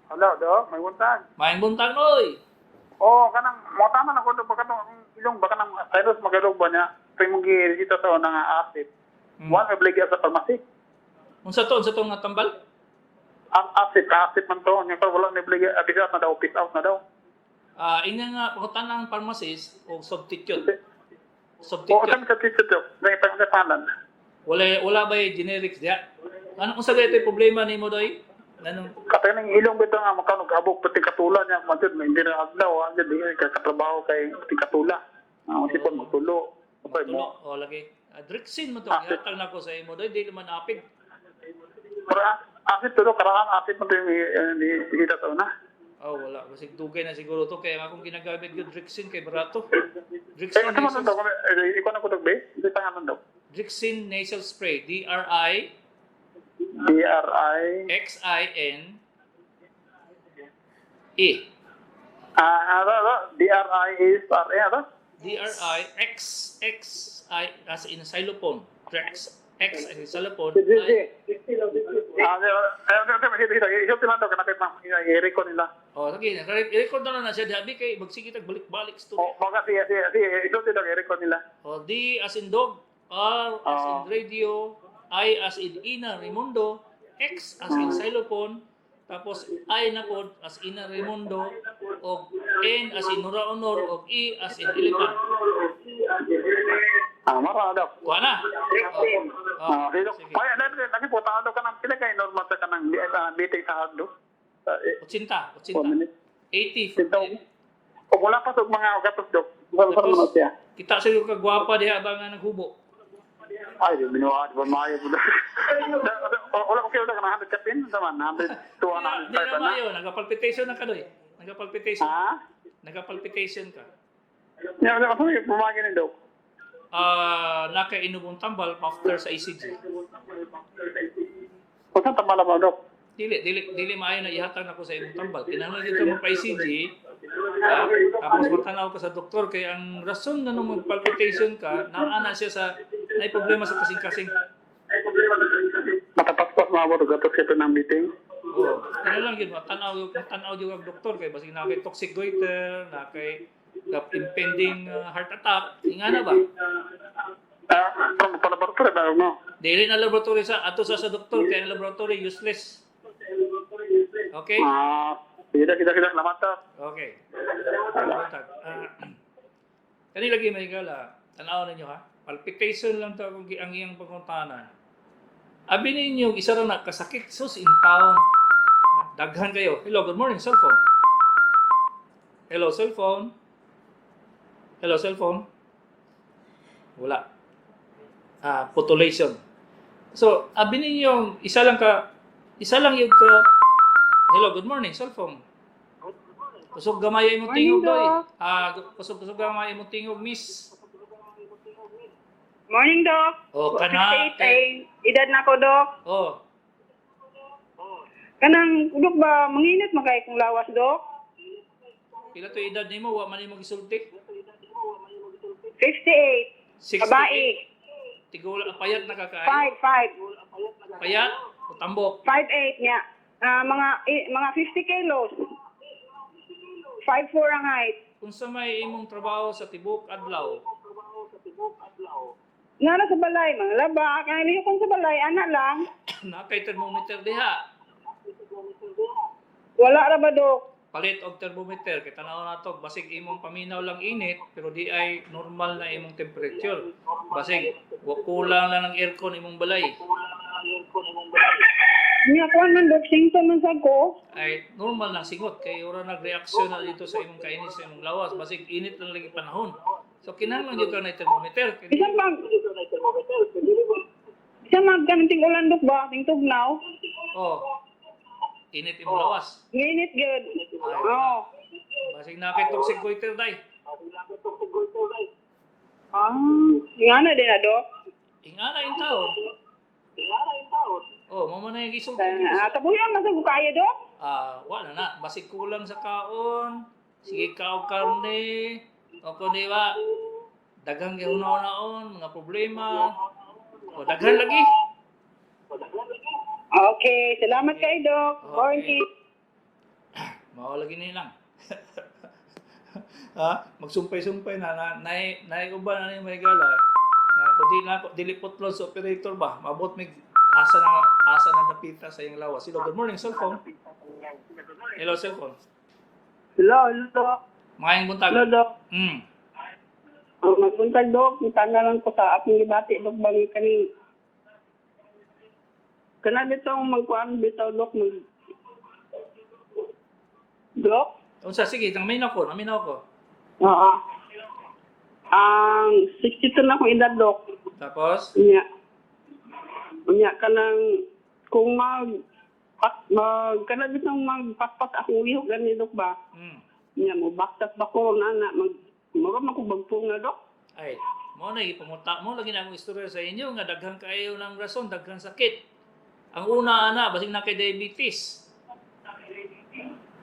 Hello, do, may buntag. Maayong buntag, oy. Oh, kanang mo tama na ko do baka tong ilong baka nang sinus magalog ba niya. Tuwing mong giresita sa una nga acid. Wa may bligya sa pharmacy. Unsa to nga tambal? Ang acid, acid man to. Nya wala ni bligya, abis out na daw, peace out na daw. Ah, inya nga pangutan ang pharmacist o substitute. O Substitute. sa sa teacher do, may pangkapalan. Wala ba yung generics diya? Ano kung sa ganito yung problema nimo doy? Anong Katay nang ilong bitaw nga makano gabok pati katula niya man jud hindi na adlaw ang jud di ka katrabaho kay pati katula. Ang sipon magtulo. Okay tulo mo. o lagi? Drixin mo to, Acid. ihatag na ko sa imo doy, di naman apig. Pero acid to do karaan acid man to yung resita sa una. Oh, wala. Kasi dugay na siguro to. Kaya akong ginagamit yung Drixin kay barato. Eh, Drixin ano man nasal, daw, ikaw na ko dog be? Hindi pa nga daw. Drixin nasal spray. D-R-I D R I X-I-N E. Ah, ano, ano? D R I S R A, ano? D-R-I X X I as in xylophone. Drex X as in xylophone. G G. I, Ah, eh, eh, eh, eh, daw kana kay ma'am, i-record nila. Oh, sige, i-record na lang na siya dihabi kay magsige tag balik-balik story. Oh, baka siya siya siya, isulti daw i-record nila. Oh, D as in dog, R as in Oo. radio, I as in Ina Raimundo, X as in xylophone, tapos I na pod as Ina Raimundo, og N as in Nora Honor, og E as in elephant. Ah, mara daw. Kuha na. Oh, Ah, sige. sige. Ay, ano, lagi po tao daw kanang pila kay normal sa kanang meeting sa hagdo. 80, 1 80. minute. 80. Sintaw. O wala pa sa mga gatos dok. Wala pa Tapos, naman siya. kita sa iyo kagwapa diha ba nga naghubo. Ay, di binuhat ba maayo po. Wala ko kayo na 100 kapin, naman 100 to Di 105 na na. maayo, nagapalpitation na ka doy. Nagapalpitation. Ha? Nagapalpitation ka. Ya, wala ko pumagi ni dok. Ah, nakainom mong tambal after sa ECG. Kung saan tamala ba dok? Dili maayo na ihatag nako sa imong tambal. Kinahanglan dito mo pa ECG. Ha? Tapos matanaw ka sa doktor kay ang rason nga nung magpalpitation ka, naa na siya sa naay problema sa kasing-kasing. Matapaspas mga boto gatos ito ng meeting. Oo. Ano lang yun, matanaw yun ang doktor kay basig na kay toxic goiter, na kay impending heart attack, nga na ba? Ah, from pa laboratory ba no? Dili na laboratory sa ato sa doktor kay ang laboratory useless. Okay? Ah, kita kita kita salamat ta. Okay. Buntag. Ah, kani lagi may gala. Tanaw ninyo ha. Palpitation lang to akong ang iyang pangutana. Abi ninyo isa ra na kasakit sus in town. Ha? Daghan kayo. Hello, good morning, cellphone. Hello, cellphone. Hello, cellphone. Wala. Ah, putulation. So, abi ninyo isa lang yung ka. Hello, good morning, cellphone. Kusog gamay imong Morning, tingog doy. Doc. Ah, kusog gamay imong tingog, miss. Morning, Doc. Oh, kana 68 ay edad na ko, Doc. Oh, Kanang, Dok ba, manginit man kay kong lawas, Doc? pila to edad nimo wa man nimo gisulti? 58. 68. Babae. Tigol payat na ka kaayo. 5, 5. Payat o tambok. 5'8 niya. Ah, mga 50 kilos. 5'4 ang height. Unsa may imong trabaho sa tibok adlaw? Nga na sa balay, mga laba, kaya lihokon sa balay, ana lang. Na kay thermometer diha. Wala ra ba, Dok? Palit og thermometer kay tan-aw nato, basig imong paminaw lang init pero di ay normal na imong temperature. Basig wa kulang lang ng aircon imong balay. Nya kuan man, Dok, singto man sa ko. Ay normal lang singot kay ora nagreaksyon na dito sa imong kainit sa imong lawas, basig init lang lagi panahon. So kinahanglan jud ka na thermometer. Kay Bisan mag kanang ting ulan, Dok, ba, ting tugnaw. Oh. Init imong lawas. Nginit gyud. Oh. Basig na kay toxic goiter day. Ah, nga na din na, Dok. Ingana in taon. Oh, mo man na yung isulti dito Ah, tabuyan man sa ko kaayo, Dok. Ah, wala na. Basig kulang sa kaon. Sige ka og karne. O kung di ba, daghang gihunaw-naon, mga problema. O daghan lagi. Okay, salamat kay Dok. Okay. Okay. Mao lagi ni lang. Ha? Magsumpay-sumpay na na nay nay uban na ni may gala. Na kung di na dili putlon sa operator ba, mabot mig asa na dapita sa iyang lawas. Hello, good morning, cellphone. Hello, cellphone. Hello, hello. Maayong buntag. Hello, Dok. Oh, magbuntag, Dok. Tanga lang ko sa akong gibati, Dok, bang kaning kana bitong magkuan bitaw, Dok, mag Dok? Unsa, sige, naminaw ko, naminaw ko. Oo. Ang 62 na akong edad, Dok. Tapos, Unya. Unya kanang kung mag mag kana bitong magpaspas akong lihok gani, Dok, ba? Unya mo baktas ba ko na na mag mura man ko bagpong na, Dok. Ay, mo na ipamuta mo lagi na akong istorya sa inyo nga daghan kayo ng rason, daghan sakit. Ang una ana, basig na kay diabetes.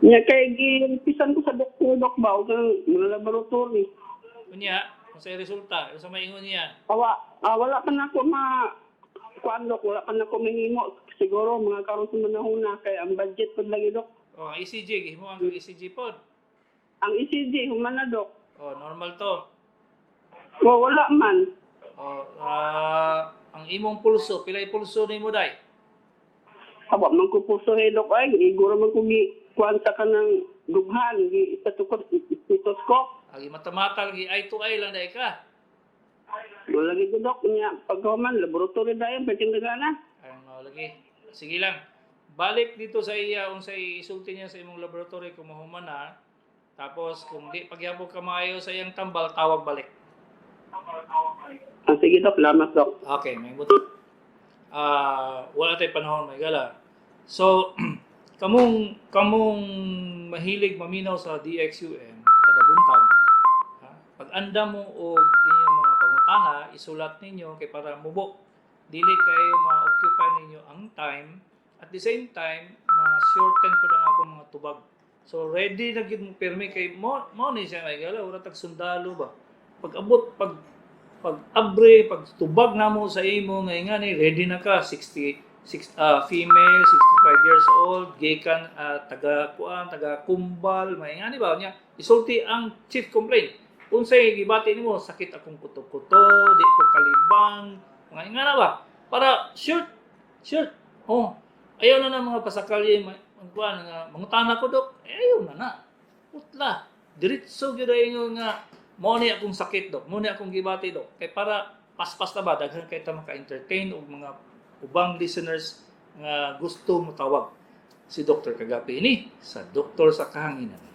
Unya kay gipisan ko sa doktor, Dok, ba og ang mga laboratory. Unya, kung sa resulta, unsa maingon niya? Awa, wala pa na ako ma kuan, Dok, wala pa na ako mahimo siguro mga karon sa manahon na kay ang budget pud lagi, Dok. Oh, ang ECG, gihimo ang ECG pod. Ang ECG human na, Dok. Oh, normal to. O, wala man. Oh, ang imong pulso, pilay pulso nimo day? Awa man ko puso he, Dok, ay iguro man ko gi kuan sa kanang dughan gi sa tukod stethoscope. Agi mata-mata lagi eye to eye lang day ka. Wala lagi ko, Dok, niya pagkahuman laboratory dayon pwede na. Ay, mao lagi. Sige lang. Balik dito sa iya unsay isulti niya sa imong laboratory kung mahuman na. Tapos kung di pagyabog ka maayo sa iyang tambal, tawag balik. Ah, sige, Dok, salamat, Dok. Okay, may buto. Ah, wala tay panahon, may gala. So, kamong kamong mahilig maminaw sa DXUM kada buntag, ha? Pag anda mo og inyong mga pangutana, isulat ninyo kay para mubo. Dili kayo ma-occupy ninyo ang time. At the same time, ma-shorten po lang ako mga tubag. So ready na gid mo pirmi kay mo mo ni siya may gala, ura tag sundalo ba. Pag abot pag pag abre, pag tubag namo sa imo nga ingani, ready na ka, 66, female, 65 years old, gikan taga kuan, taga Kumbal, may ingani ba niya isulti ang chief complaint. Unsay gibati nimo? Sakit akong kuto-kuto, di ko kalibang, mga ingana ba, para short short. Oh, ayaw na na mga pasakalye, kuan nga mangutana ko, Dok, eh, ayaw na na putla, diretso gyud ay ingon nga mo ni akong sakit, Dok, mo ni akong gibati, Dok, kay para paspas na ba, daghan kay ta maka-entertain og mga ubang listeners nga gusto mo tawag. Si Dr. Kagapi ini sa Doktor sa Kahanginan.